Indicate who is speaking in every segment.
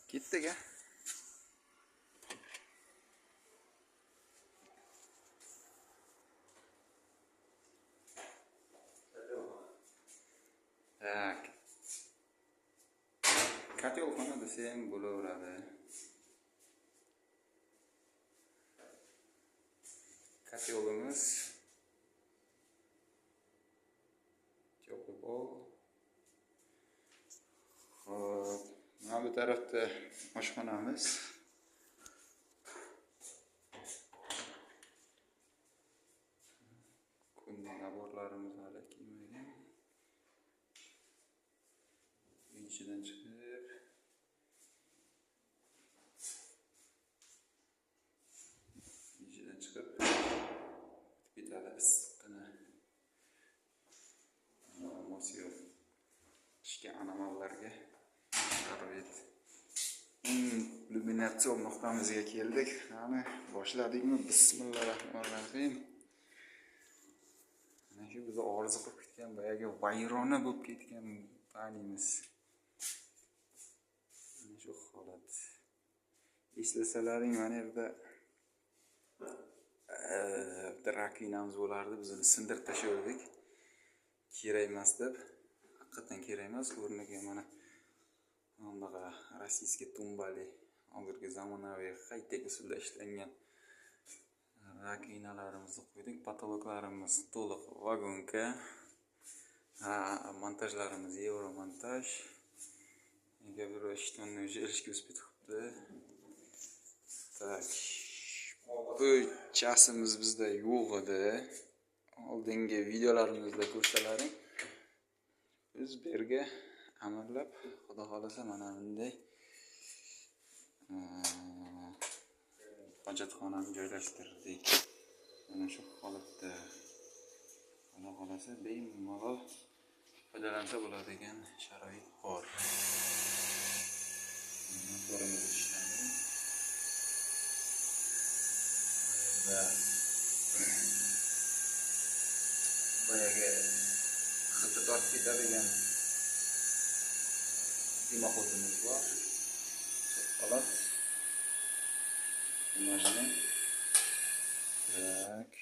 Speaker 1: Ketdik a. Tak. Kotelxona desa ham bo'laveradi. Kotelimiz теплый pol. Xo'p, mana bu tarafda oshxonamiz. Kunday naborlarimiz hali kiymagan. Ichidan chiqib o'tib ketadi issiqqina. Muammosi yo'q. Qishki anomallarga sharoit. Illyuminatsion nuqtamizga keldik. Mana boshladikmi? Bismillahirrohmanirrohim. Mana shu bizni orzu qilib ketgan, boyagi vayrona bo'lib ketgan banimiz. Mana shu holat. Eslasalaring mana yerda bitta rakovinamiz bo'lardi, biz uni sindirib tashladik. Kerak emas deb. Haqiqatan kerak emas. O'rniga mana bunaqa rossiyskiy tumbali, hozirgi zamonaviy high-tech usulda ishlangan rakovinalarimizni qo'ydik. Patologlarimiz to'liq vagonka. Montajlarimiz yevro montaj. Nega bir ishtonni уже ilishga uspet qilibdi. Tak. Bu chasimiz bizda yo'q edi. Oldingi videolarimizda ko'rsalaring, biz bu yerga amallab, xudo xolasa mana bunday hojatxonani joylashtirdik. Mana shu holatda xudo xolasa bemalol foydalansa bo'ladigan sharoit bor. Motorimiz ishladi. Va boyagi xiti tortib ketadigan dimoxodimiz bor. Holat. Tak.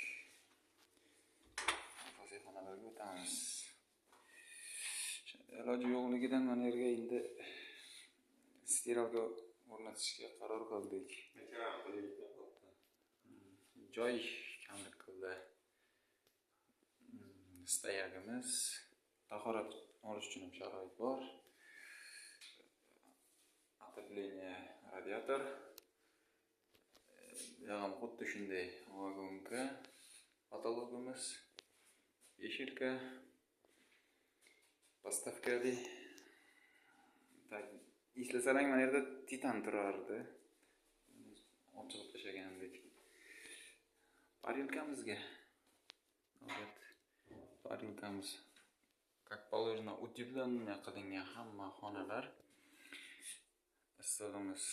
Speaker 1: Asosiy xonalarga o'tamiz. Iloji yo'qligidan mana yerga endi stiralka o'rnatishga qaror qildik. Joy kamlik qildi. Stayagimiz, tahorat olish uchun ham sharoit bor. Отопление, radiator. Bu ham xuddi shunday vagonka. Patologimiz, veshilka, postavkali. Tak, eslasalang mana yerda titan turardi. Olib tashlagandik. Parilkamizga navbat. Parilkamiz как положено утеплённый qilingan hamma xonalar. Issig'imiz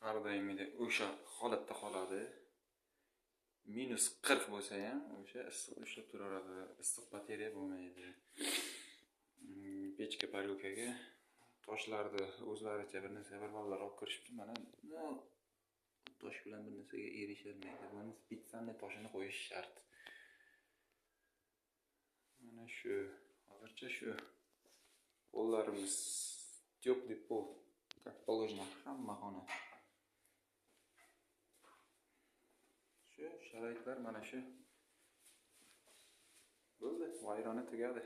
Speaker 1: har doimgidek o'sha holatda qoladi. -40 bo'lsa ham o'sha issiq ushlab turaveradi. Issiq batareya bo'lmaydi. Pechka parilkaga toshlarni o'zlaricha bir narsa bir bolalar olib kirishibdi. Mana tosh bilan bir narsaga erisholmaydi. Buni spetsalniy toshini qo'yish shart. Mana shu hozircha shu pollarimiz теплый pol, как положено, hamma xona. Shu sharoitlar mana shu. Bo'ldi, vayrona tugadi.